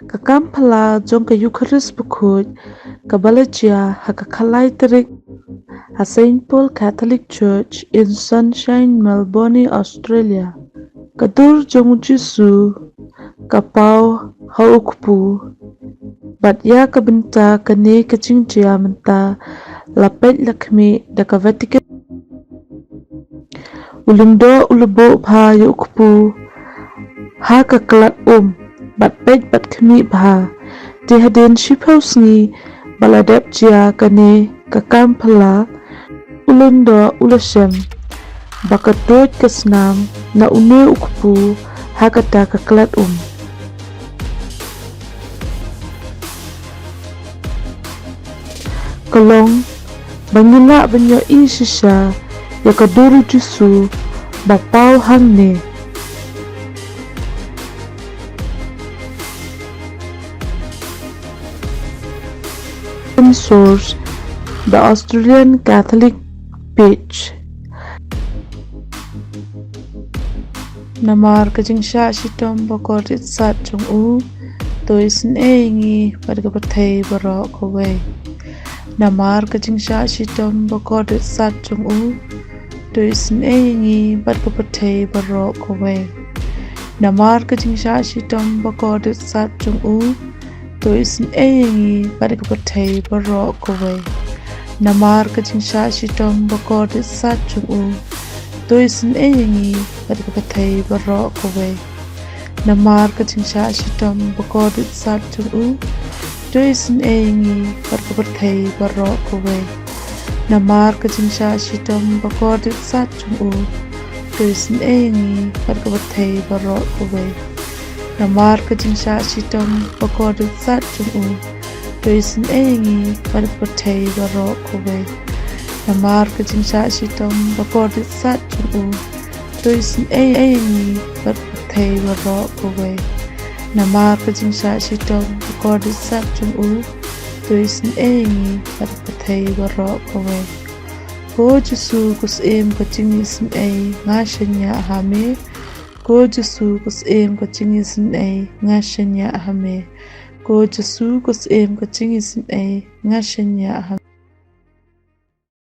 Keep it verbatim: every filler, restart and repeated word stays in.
Ka kam phylla jong ka Eukharist bakhuid kaba la jia ha ka khatlai tarik ha Saint Paul Catholic Church in Sunshine, Melbourne, Australia. Ka dur jong u Jisu ka paw ha u kpu, bad ïa ka bynta kane ka jingjia mynta la peit la khmih da ka Vatican. U lyngdoh u la buh bha ïa u kpu ha ka klat um bad peit bad khmih bha. Te hadien shiphew sngi ba la dep jia kane ka kam phylla, u lyngdoh u la shem ba ka tuid ka snam na une u kpu ha kata ka klat um. Ka long ba ngi lah ban ïohi shisha ïa ka dur u Jisu ba paw hangne. Source: The Australian Catholic Page. Namar ka jingshah shitom bakordit sat jong u, to isynei ïa ngi bad ka pyrthei baroh kawei. Namar ka jingshah shitom bakordit sat jong u, to isynei ïa ngi bad ka pyrthei baroh kawei. Namar ka jingshah shitom bakordit sat jong u, to isynei ïa ngi bad ka pyrthei baroh kawei. Namar ka jingshah shitom bakordit sat jong u, to isynei ïa ngi bad ka pyrthei baroh kawei. Namar ka jingshah shitom bakordit sat jong u, to isynei ïa ngi bad ka pyrthei baroh kawei. Namar ka jingshah shitom bakordit sat jong u, to isynei ïa ngi bad ka pyrthei baroh kawei. Namar ka jingshah shitom bakordit sat jong u, to isynei ïa ngi bad ka pyrthei baroh kawei. Namar ka jingshah shitom bakordit sat jong u, to isynei ïa ngi bad ka pyrthei baroh kawei. Namar ka jingshah shitom bakordit sat jong u, to isynei ïa ngi bad ka pyrthei baroh kawei. Ko Jisu ko Syiem ka jingisynei, nga shaniah ha me. Ko Jisu ko Syiem ka jingisynei, nga shaniah ha me. Ko Jisu ko Syiem ka jingisynei, nga shaniah ha me.